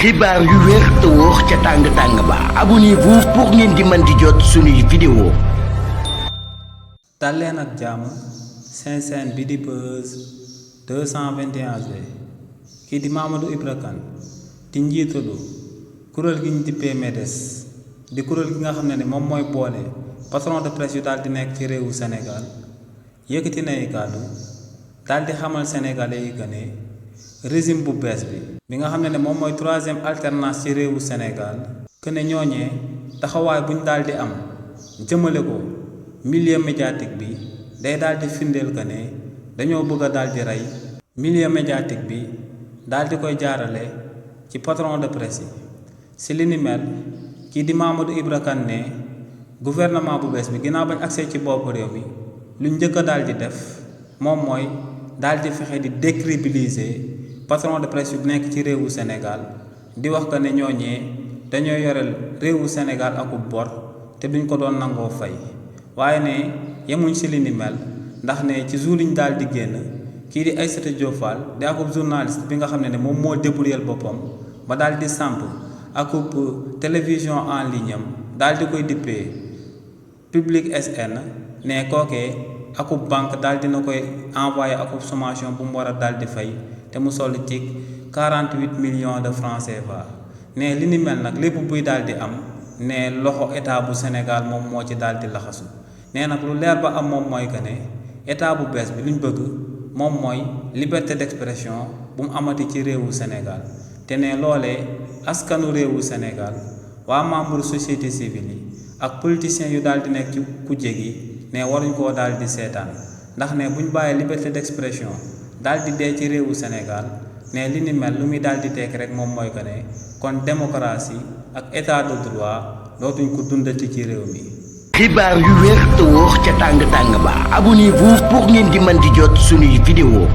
xibaar yu wér te wóor ca tàng-tàng ba abonnez-vous pour ngeen di mën di jot suñuy vidéo. dal leen ak jàmm seen chaîne bi di Buzz 221G kii di Mamadou Ibra Kane di njiitalu kuréel gi ñu dippee MEDES di kuréel gi nga xam ne moom mooy boole patron de presse yu daal di nekk ci réewu Sénégal yëkkati nay kàddu daal di xamal sénégalais yi que ne régime bu bees bi nga xam ne moom mooy troisième alternance ci réewu Sénégal que ne ñooñee taxawaay bu ñu daal di am jëmale ko milieu médiatique bi day daal di firndeel que ne dañoo bëgg a daal di rey milieu médiatique bi daal di koy jaarale ci patron de presse yi si li ni mel kii di Mamadou Ibra Kane ne gouvernement bu bees bi ginnaaw bañ accès ci bopp réew mi lu njëkk a daal di def moom mooy daal di fexe di décrédibiliser patron de presse yu nekk ci réewu Sénégal di wax que ne ñooñee dañoo yoreel réewu Sénégal akub bor te duñ ko doon nangoo fay waaye ne yemuñ si li ni mel ndax ne ci jour liñ daal di génn kii di Aïssata Diop Fall di akub journaliste bi nga xam ne moom moo débrouillé boppam ba daal di samp akub télévision en ligne am daal di koy dippee Public SN ne kookee akub banque daal dina koy envoyé akub sommation bu mu war a daal di fay te mu soll ci 48 millions de francs CFA ne li ni mel nag lépp buy daal di am ne loxo état bu Sénégal moom moo ci daal di laxasu nee nag lu leer ba am moom mooy que ne état bu bees bi luñ bëgg moom mooy liberté d'expression bu mu amati ci réewu Sénégal te ne loolee askanu réewu Sénégal waa membre société civile yi ak politiciens yu daal di nekk ci kujje gi ne waruñ koo daal di seetaan ndax ne buñ bàyyee liberté d'expression daal di dee ci réewu Sénégal ne li ni mel lu muy daal di tekk rek moom mooy que ne kon démocratie ak état de droit dootuñ ko dundati ci réew mi. xibaar yu wér te wóor ca tàng-tàng ba abonnez-vous pour ngeen di mën di jot suñuy vidéo.